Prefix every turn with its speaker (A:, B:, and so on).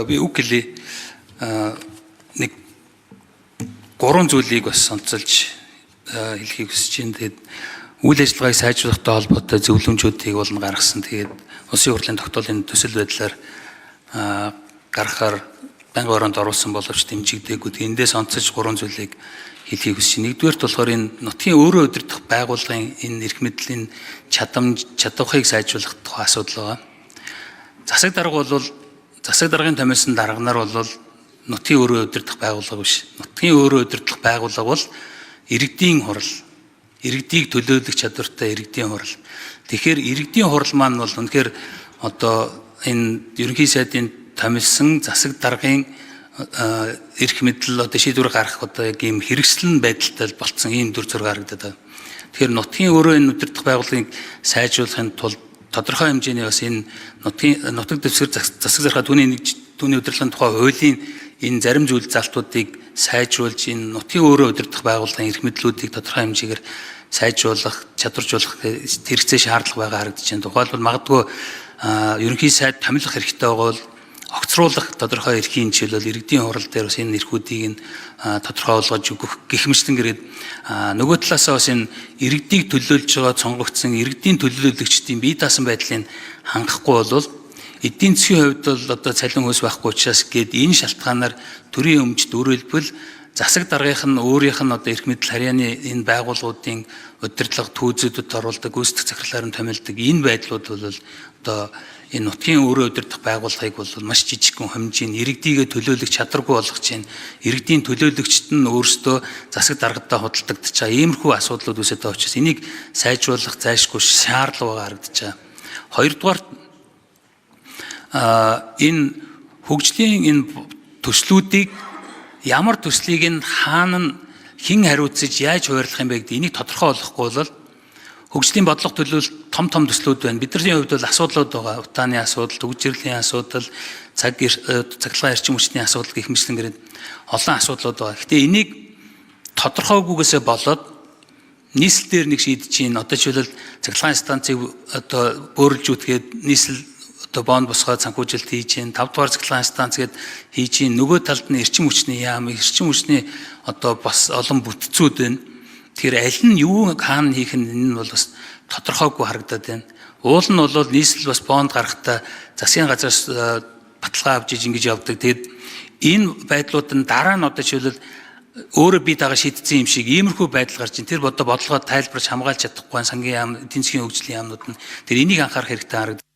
A: Би үг хэлье. Нэг гурван зүйлийг бас онцолж хэлэхийг хүсэж байна. Тэгээд үйл ажиллагааг сайжруулахтай холбоотой зөвлөмжүүдийг бол гаргасан. Тэгээд улсын хурлын тогтоолын төсөл байдлаар гаргахаар байнгын ороонд оруулсан боловч дэмжигдээгүй. Тэгээд эндээс онцолж гурван зүйлийг хэлэхийг хүсэж байна. Нэгдүгээрт болохоор энэ нутгийн өөрөө удирдах байгууллагын энэ эрх мэдлийн чадамж чадварыг сайжруулах тухай асуудал байгаа. Засаг дарга бол засаг даргын томилсон дарга нар бол нутгийн өөрөө удирдах байгууллага биш. Нутгийн өөрөө удирдах байгууллага бол иргэдийн хурал. Иргэдийг төлөөлөх чадвартай иргэдийн хурал. Тэгэхээр иргэдийн хурал маань бол үнэхээр одоо энэ ерөнхий сайдын томилсон засаг даргын эрх мэдэл одоо шийдвэр гаргах одоо яг ийм хэрэгслэн байдалтай болцсон ийм дүр зураг харагдаад байна. Тэгэхээр нутгийн өөрөө энэ удирдах байгууллагыг сайжруулахын тулд тодорхой хэмжээний бас энэ нутгийн нутаг дэвсгэр засаг зархаа түүний нэг түүний удирдлагын тухай хуулийн энэ зарим зүйл залтуудыг сайжруулж энэ нутгийн өөрөө удирдах байгууллагын эрх мэдлүүдийг тодорхой хэмжээгээр сайжруулах, чадваржуулах хэрэгцээ шаардлага байгаа харагдаж байна. Тухайлбал магадгүй ерөнхий сайд томилох хэрэгтэй байгаа бол огцруулах тодорхой эрхийн жишээлбэл иргэдийн хурал дээр бас энэ эрхүүдийг нь тодорхой болгож өгөх гэх мэтлэн гэрээд нөгөө талаасаа бас энэ иргэдийг төлөөлж байгаа цонгогдсон иргэдийн төлөөлөгчдийн бие даасан байдлыг хангахгүй бол эдийн засгийн хувьд бол одоо цалин хөөс байхгүй учраас гээд энэ шалтгаанаар төрийн өмч дүүрэлбэл засаг даргынх нь өөрийнх нь одоо эрх мэдэл харьяаны энэ байгууллагуудын удирдлага түүзүүдэд оруулдаг, гүйцэтгэх захирлаар нь томилдог энэ байдлууд бол одоо энэ нутгийн өөрөө удирдах байгууллагыг бол маш жижигхэн хэмжээний иргэдийгээ төлөөлөх чадваргүй болгож байна. Иргэдийн төлөөлөгчд нь өөрсдөө засаг даргатай худалдагдаж байгаа иймэрхүү асуудлууд үүсээд байгаа учраас энийг сайжруулах зайлшгүй шаардлага байгаа харагдаж байгаа. Хоёрдугаар энэ хөгжлийн энэ төслүүдийг ямар төслийг нь хаана нь хэн хариуцаж яаж хуваарлах юм бэ гэдэг энийг тодорхой болгохгүй бол хөгжлийн бодлого төлөвлөлт том том төслүүд байна. Бидний хувьд бол асуудлууд байгаа. Утааны асуудал, төгжрлийн асуудал, цаг цахилгаан эрчим хүчний асуудал гэх мэтлэн гээд олон асуудлууд байгаа. Гэтэ энийг тодорхойгүйгээсээ болоод нийслэл дээр нэг шийдэж чинь одоо жишээлбэл цахилгаан станцыг одоо бөөрөлж үтгээд нийслэл одоо бонд босгоод санхүүжилт хийж чинь 5 дугаар цахилгаан станц гээд хийж чинь нөгөө талд нь эрчим хүчний яам, эрчим хүчний одоо бас олон бүтцүүд байна. Тэгэхээр аль нь юу хаана хийх нь энэ нь бол бас тодорхойгүй харагдаад байна. Уул нь бол нийслэл бас бонд гаргахтаа засгийн газраас баталгаа авч иж ингэж явдаг. Тэгээд энэ байдлууд нь дараа нь одоо жишээлбэл өөрөө бие дагаа шийдсэн юм шиг иймэрхүү байдал гарч ин тэр одоо бодлогоо тайлбарч хамгаалж чадахгүй сангийн яам, эдийн засгийн хөгжлийн яамнууд нь тэр энийг анхаарах хэрэгтэй харагдаж.